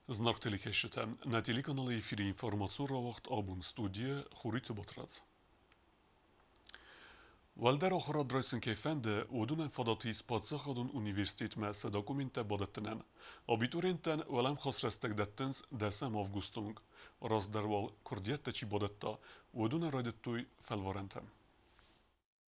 Зынаргъ телекӕсджытӕ, нӕ телеканалы эфиры информацион рауагъд абон студийӕ Хуриты Батрадз. Уӕлдӕр ахуырад райсын кӕй фӕнды, уыдонӕн фадат ис паддзахадон университетмӕ сӕ документтӕ бадӕттынӕн. Абитуриенттӕн уӕлӕмхас рӕстӕг дӕттынц дӕсӕм августы онг. Раздӕр уал куырдиӕттӕ чи бадӕтта, уыдонӕн райдыдтой фӕлварӕнтӕ.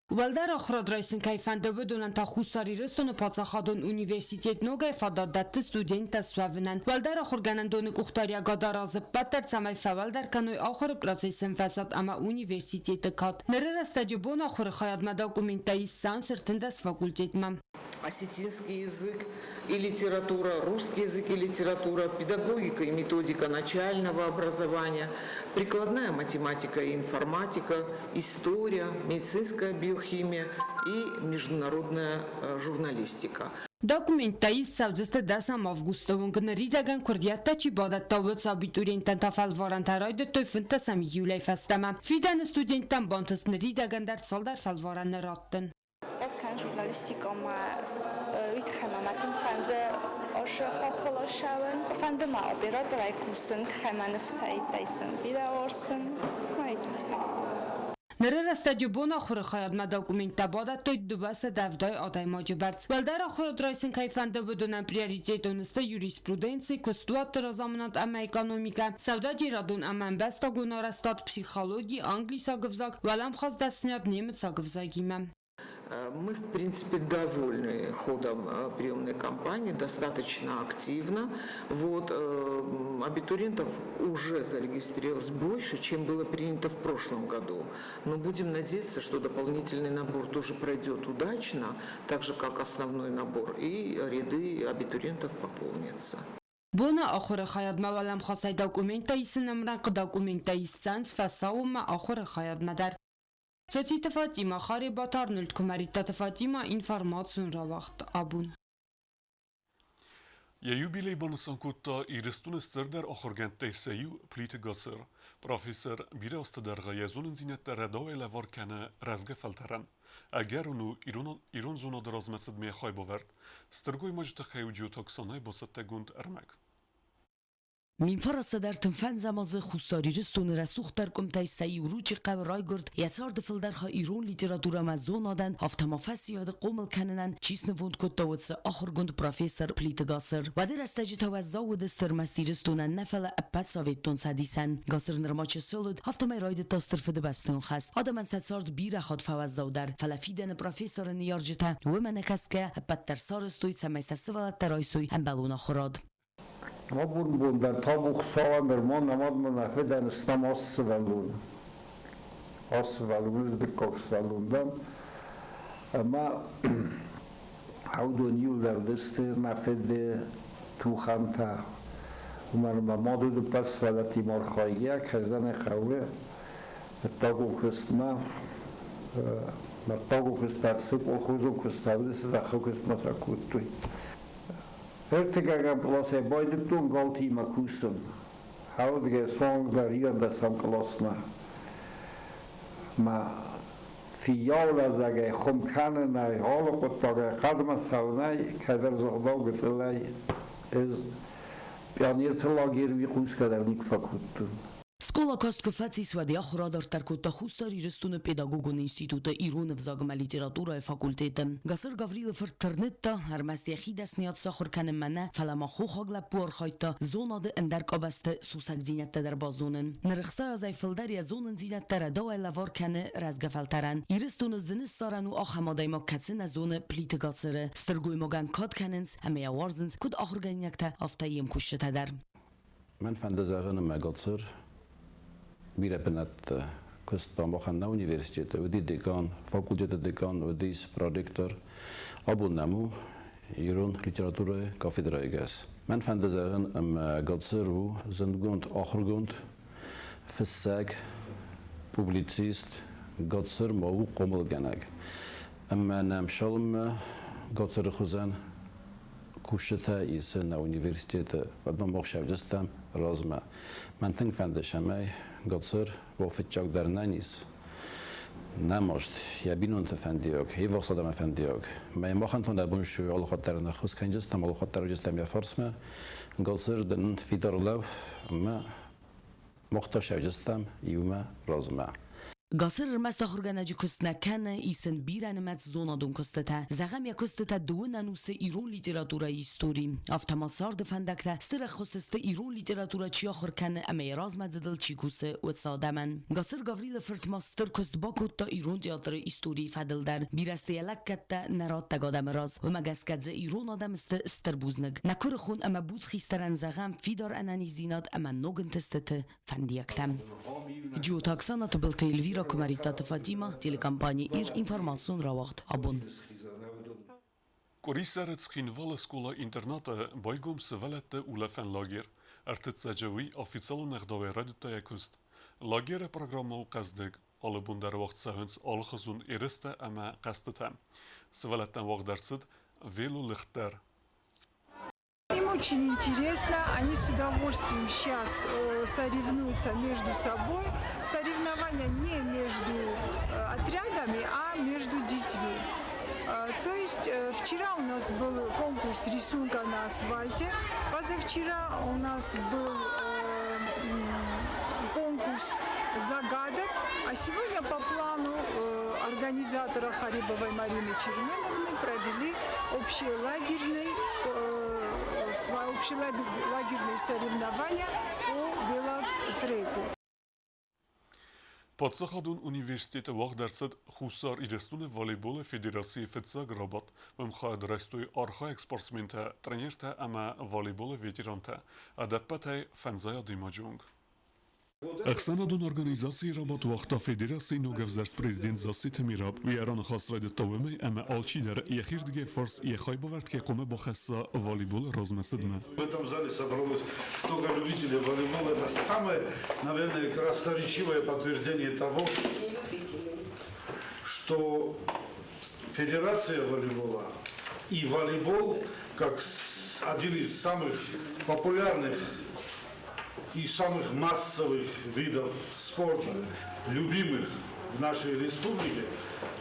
Уӕлдӕр ахуырад райсын кӕй фӕнды, уыдонӕн та Хуссар Ирыстоны паддзахадон университет ногӕй фадат дӕтты студенттӕ суӕвынӕн. Уӕлдӕр ахуыргӕнӕндоны къухдариӕгад аразы ӕппӕт дӕр, цӕмӕй фӕуӕлдӕр кӕной ахуыры процессы ӕмвӕзад ӕмӕ университеты кад. Ныры рӕстӕджы бон ахуыры хайадмӕ документтӕ ист цӕуынц 13 факультетмӕ. Осетинский язык и литература, русский язык и литература, педагогика и методика начального образования, прикладная математика и информатика, история, медицинская биохимия и международная журналистика. Документтӕ ист цӕудзысты дӕсӕм августы онг. Ныридӕгӕн куырдиӕттӕ чи бадӕтта, уыцы абитуриенттӕн та фӕлварӕнтӕ райдыдтой 15 июлӕй фӕстӕмӕ. Фидӕны студенттӕн бантыст ныридӕгӕн дӕр цалдӕр фӕлварӕны раттын. Спорт кӕнын журналистикӕмӕ, уый тыххӕй ма мӕ тынг фӕнды ӕз хохыл ссӕуын. Фӕнды мӕ операторӕй кусын, тыххӕй мӕ нывтӕ исын, бирӕ уарзын, уый тыххӕй. Ныры рӕстӕджы бон ахуыры хайадмӕ документтӕ бадӕттой 270 адӕймаджы бӕрц. Уӕлдӕр ахуырад райсын кӕй фӕнды, уыдонӕн приоритетон сты юриспруденци, куыстуӕтты разамынад ӕмӕ экономикӕ, сӕудӕджерадон ӕмӕ ӕмбӕстагон арӕзтад, психологи, англисаг ӕвзаг, уӕлӕмхас дӕсныйад немыцаг ӕвзагимӕ. Мы, в принципе, довольны ходом приемной кампании, достаточно активно. Вот, абитуриентов уже зарегистрировалось больше, чем было принято в прошлом году. Но будем надеяться, что дополнительный набор тоже пройдет удачно, так же, как основной набор, и ряды абитуриентов пополнятся. Боны ахуыры хайадмӕ уӕлӕмхасӕй документтӕ исын ӕмрӕнхъ документтӕ исдзӕнц фӕсаууонмӕ ахуыры хайадмӕ дӕр. Цоциты Фатимӕ, Харебаты Арнольд, Куымӕридтаты Фатимӕ, информацион рауагъд абон. Йӕ юбилей банысан кодта Ирыстоны стырдӕр ахуыргӕндтӕй сӕ иу Плиты Гацыр. Профессор бирӕ азты дӕргъы йӕ зонындзинӕдтӕ рӕдауӕй лӕвар кӕны рӕзгӕ фӕлтӕрӕн. Ӕгӕрон у ирон зонады размӕцыдмӕ хайбавӕрд. Стыр гоймаджы тыххӕй у Джиоты бацӕттӕгонд ӕрмӕг. 1935 азы Хуссар Ирыстоны рӕсугъддӕр къуымтӕй сӕ иу Ручъы хъӕуы райгуырд, йӕ царды фылдӕр хай ирон литературӕмӕ зонадӕн, афтӕ ма фӕсивӕды хъомыл кӕнынӕн чи снывонд кодта, уыцы ахуыргонд профессор Плиты Гацыр. Уӕды рӕстӕджы та уӕззау уыдысты ӕрмӕст Ирыстонӕн нӕ, фӕлӕ ӕппӕт Советтон Цӕдисӕн. Гацыр нырма чысыл уыд, афтӕмӕй райдыдта Стыр Фыдыбӕстон хӕст. Адӕмӕн сӕ цард бирӕ хатт фӕуӕззаудӕр, фӕлӕ фидӕны профессоры ныййарджытӕ, уымӕ нӕ кӕсгӕ, ӕппӕт дӕр сарӕзтой, цӕмӕй сӕ сывӕллӕттӕ райсой ӕмбӕлон ахуырад. Абон бон дӕр табу Хуыцауӕн нырма нӕ мад мӕ фыдӕн стӕм ацы сывӕллоны. Ацы сывӕллон ӕз дыккаг сывӕллон дӕн. Ӕмӕ уыдон иуылдӕр сты мӕ фыды тухӕнтӕ. Уымӕн ӕмӕ мад уыд ӕппӕт сывӕллӕттимӕ архайгӕ, кӕй зӕгъын ӕй хъӕуы, ӕддагон куыстмӕ, ӕддагон куыст ӕрцыд, колхозон куыст ӕрцыд, зӕххы куыстмӕ сӕ кодтой. Ӕртыккӕгӕм къласӕй байдыдтон галтимӕ кусын. Ардыгӕй суанг дӕр иуӕндӕсӕм къласмӕ. Мӕ фыййау лӕдзӕгӕй хуым кӕнынӕй, алы хъуыддагӕй хъӕдмӕ цӕуынӕй кӕддӕр зыгъдау гыццылӕй ӕз пионерты лагерь уый хъусгӕ дӕр никуы фӕкодтон. Скъола каст куы фӕцис, уӕд йӕ ахуыр адарддӕр кодта Хуссар Ирыстоны педагогон институты ирон ӕвзаг ӕмӕ литературӕйы факультеты. Гацыр Гаврилы фырт тырныдта, ӕрмӕст йӕхи дӕсныйад сахуыр кӕнынмӕ нӕ, фӕлӕ ма хохаг лӕппу архайдта зонады ӕндӕр къабӕзты сусӕгдзинӕдтӕ дӕр базонын. Ныр 60 азӕй фылдӕр йӕ зонындзинӕдтӕ рӕдауӕй лӕвар кӕны рӕзгӕ фӕлтӕрӕн. Ирыстоны зыны ссарӕн у ахӕм адӕймаг, кӕцы нӕ зоны Плиты Гацыры. Стыр гоймагӕн кад кӕнынц ӕмӕ йӕ уарзынц куыд ахуыргӕнинӕгтӕ, афтӕ йе мкусджытӕ дӕр. Мӕн фӕнды зӕгъын ӕмӕ Гацыр бирӕ бынӕтты куыста махӕн нӕ университеты, уыди декан, факультеты декан, уыдис проректор. Абон нӕм у ирон литературӕйы кафедрӕйы гӕс. Мӕн фӕнды зӕгъын ӕмӕ Гацыр у зындгонд ахуыргонд, фыссӕг, публицист, Гацыр ма у хъомылгӕнӕг. Ӕмӕ нӕм цалынмӕ Гацыры хуызӕн кусджытӕ исы нӕ университеты, уӕдмӕ мах сӕвдыстам размӕ. Мӕн тынг фӕнды, цӕмӕй Гацыр уа фыццагдӕр нӕ низ. Нӕ маст, йӕ бинонты фӕндиаг, йе ввахс адӕмы фӕндиаг. Мӕ махӕн та нӕ бон ссу алы хатт дӕр ӕххуыс кӕндзыстӕм, алы хатт дӕр уыдзыстӕм йӕ фарсмӕ. Гацыр дын фидар лӕу ӕмӕ мах та ссӕудзыстӕм иумӕ размӕ. Гацыр ӕрмӕст ахуыргӕнӕджы куыст нӕ кӕны, исын бирӕнымӕц зонадон куыстытӕ. Зӕгъӕм, йӕ куыстытӕ дыууын ӕнусы ирон литературӕйы истори. Афтӕ ма царды фӕндӕгтӕ стыр ӕххуыс сты, ирон литературӕ чи ахуыр кӕны ӕмӕ йӕ размӕдзыдыл чи кусы, уыцы адӕмӕн. Гацыр Гаврилы фырт ма стыр куыст бакодта ирон театры историйы фӕдыл дӕр. Бирӕ сты йӕ лӕггӕдтӕ нӕ раттӕг адӕмы раз. Уымӕ гӕсгӕ дзы ирон адӕм сты стыр бузныг. Нӕ куырыхон ӕмӕ буц хистӕрӕн зӕгъӕм фидар ӕнӕниздзинад ӕмӕ ног ӕнтыстыты фӕндиӕгтӕ. Джиоты Оксана, Тыбылты Эльвира, Куымӕридтаты Фатимӕ, телекомпани «Ир», информацион рауагъд «Абон». Къуырисӕры Цхинвалы скъола-интернаты байгом сывӕллӕтты улӕфӕн лагер. Ӕртыццӕджы уый официалон ӕгъдауӕй райдыдта йӕ куыст. Лагеры программӕ у хъӕздыг. Алы бон дӕр уагъд цӕуынц алыхуызон ерыстӕ ӕмӕ хъӕзтытӕ. Сывӕллӕттӕн уагъд ӕрцыд велолыгъд дӕр. Им очень интересно, они с удовольствием сейчас соревнуются между собой. Соревнования не между отрядами, а между детьми. То есть вчера у нас был конкурс рисунка на асфальте, позавчера у нас был конкурс загадок, а сегодня по плану организатора Харибовой Марины Черменовны провели общелагерные соревнования по велотреку. Паддзахадон университеты уагъд ӕрцыд Хуссар Ирыстоны волейболы федерацийы фыццаг рабадт. Уым хайад райстой архайӕг спортсментӕ, тренертӕ ӕмӕ волейболы ветерантӕ. Ӕдӕппӕтӕй фӕндзай адӕймаджы онг. Ӕхсӕнадон организацийы рабадт уагъта федерацийы ногӕвзӕрст президент Зассеты Мираб. Уый ӕрӕныхас райдыдта уымӕй, ӕмӕ алчидӕр йӕхирдыгӕй фарс йӕ хайбавӕрд кӕй хъуамӕ бахӕсса волейболы размӕцыдмӕ. В этом зале собралось столько любителей волейбола. Это самое, наверное, красноречивое подтверждение того, что Федерация волейбола и волейбол, как один из самых популярных и самых массовых видов спорта, любимых в нашей республике,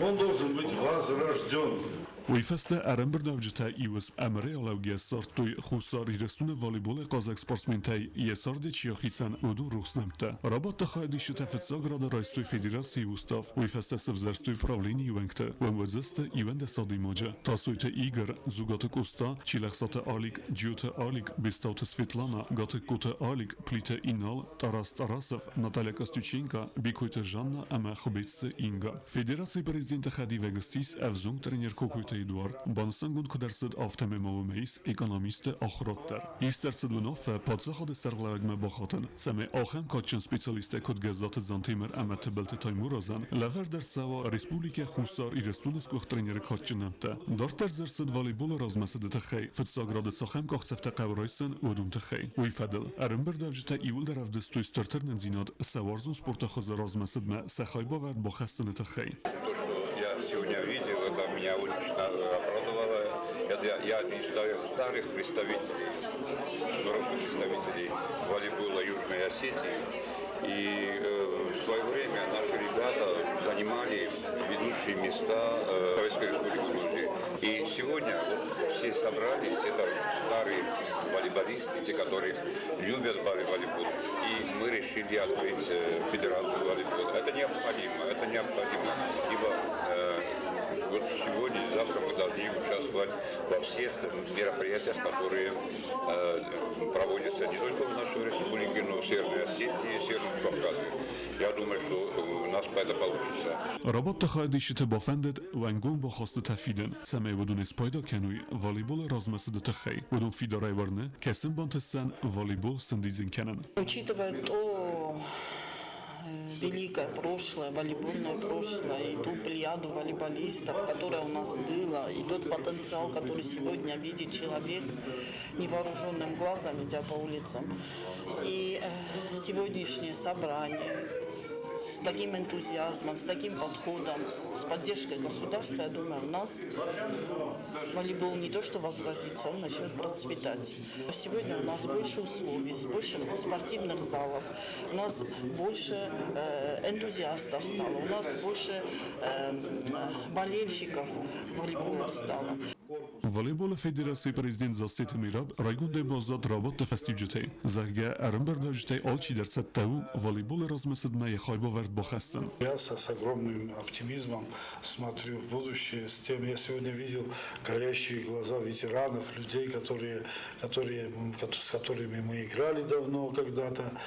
он должен быть возрожден. Уый фӕстӕ ӕрӕмбырдуӕвджытӕ иуыс ӕмырӕй алӕугӕ ссардтой Хуссар Ирыстоны волейболӕй хъазӕг спортсментӕй йӕ царды чи ахицӕн, уыдон рухс нӕмттӕ. Рабадты хайадисджытӕ фыццаг рады райстой федерацийы устав, уый фӕстӕ сывзӕрстой правленийы уӕнгты, уӕм уыдзысты 11 адӕймаджы: Тасойты Игорь, Дзугаты Къоста, Чилӕхсаты Алик, Джиоты Алик, Бестауты Светлана, Гатыгкоты Алик, Плиты Инал, Тарас Тарасов, Наталья Костюченко, Бекойты Жанна ӕмӕ Хуыбецты Инга. Федерацийы президенты хӕдивӕг ссис ӕвзонг тренер Кокойты Эдуард. Банысангонд куыд ӕрцыд, афтӕмӕй ма уымӕ ис экономисты ахуырад дӕр. Ист ӕрцыд уынаффӕ паддзахады сӕргълӕууӕгмӕ бахатын, цӕмӕй ахӕм кадджын специалисттӕ куыд Гӕззаты Дзантемыр ӕмӕ Тыбылты Таймуразӕн лӕвӕрд ӕрцӕуа Республикӕ Хуссар Ирыстоны сгуыхт тренеры кадджын нӕмттӕ. Дарддӕр дзы ӕрцыд волейболы размӕцыды тыххӕй, фыццаг рады цахӕм къахдзӕфтӕ хъӕуы райсын, уыдон тыххӕй. Уый фӕдыл ӕрӕмбырдуӕвджытӕ иууылдӕр ӕвдыстой стыр тырнындзинад сӕ уарзон спорты хуызы размӕцыдмӕ сӕ хайбавӕрд бахӕссыны тыххӕй. То, что я сегодня видел, это меня очень обрадовало. Это я считаю старых представителей, взрослых представителей волейбола Южной Осетии. И в свое время наши ребята занимали ведущие места Советской Республики Грузии. И сегодня вот все собрались, это старые волейболисты, те, которые любят волейбол. И мы решили открыть федерацию волейбола. Это необходимо, ибо вот сегодня и завтра мы должны участвовать во всех мероприятиях, которые проводятся не только в нашей республике, но и в Северной Осетии и Северном Кавказе. Я думаю, что у нас это получится. Рабадты хайадисджыты бафӕндыд уӕнгон бахастытӕ фидын, цӕмӕй уыдон спайда кӕной волейболы размӕцыды тыххӕй. Уыдон фидарӕй уырны, кӕй сын бантысдзӕн волейбол сӕндидзын кӕнын. Учитывая то великое прошлое, волейбольное прошлое, и ту плеяду волейболистов, которая у нас была, и тот потенциал, который сегодня видит человек невооруженным глазом, идя по улицам. И сегодняшнее собрание таким энтузиазмом, с таким подходом, с поддержкой государства, я думаю, у нас волейбол не то что возродится, он начнет процветать. Сегодня у нас больше условий, больше спортивных залов, у нас больше энтузиастов стало, у нас больше болельщиков волейбола стало. Волейболы федерацийы президент Зассеты Мераб райгондӕй баззад рабадты фӕстиуджытӕй, зӕгъгӕ, ӕрӕмбырдуӕвджытӕй алчидӕр цӕттӕ у волейболы размӕцыдмӕ йӕ хайбавӕрд бахӕссын. Я с огромным оптимизмом смотрю в будущее. С тем я сегодня видел горящие глаза ветеранов, людей, с которыми мы играли давно когда-то,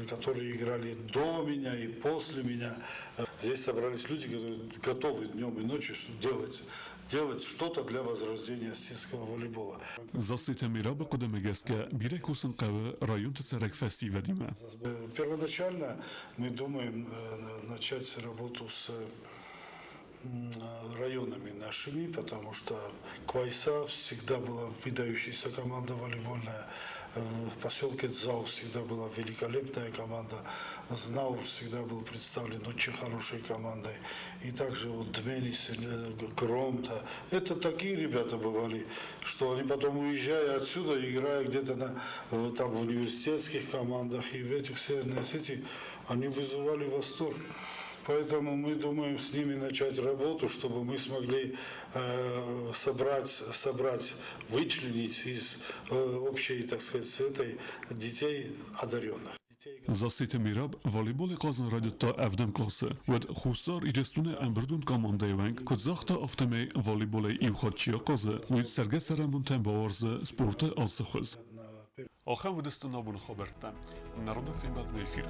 которые играли до меня и после меня. Здесь собрались люди, которые готовы днем и ночью делать что-то для возрождения осетинского волейбола. Зассеты Мерабы хъуыдымӕ гӕсгӕ бирӕ кусын хъӕуы районты цӕрӕг фӕсивӕдимӕ. Первоначально мы думаем начать работу с районами нашими, потому что Квайса всегда была выдающаяся команда волейбольная. В поселке Дзау всегда была великолепная команда. Знаур всегда был представлен очень хорошей командой. И также вот Дменис, Громта. Это такие ребята бывали, что они потом, уезжая отсюда, играя где-то там, в университетских командах и в этих Северной Осетии, они вызывали восторг. Поэтому мы думаем с ними начать работу, чтобы мы смогли собрать, вычленить из общей, так сказать, этой детей одаренных. Зассеты Мераб волейболӕй хъазын райдыдта ӕвдӕм къласы. Уӕд Хуссар Ирыстоны ӕмбырдон командӕйы уӕнг куыд загъта, афтӕмӕй волейболӕй иу хатт чи ахъазы, уый цӕргӕ-цӕрӕнбонтӕм бауарзы спорты ацы хуыз. Ахӕм уыдысты нӕ абоны хабӕрттӕ. Народон фембӕлдмӕ эфиры.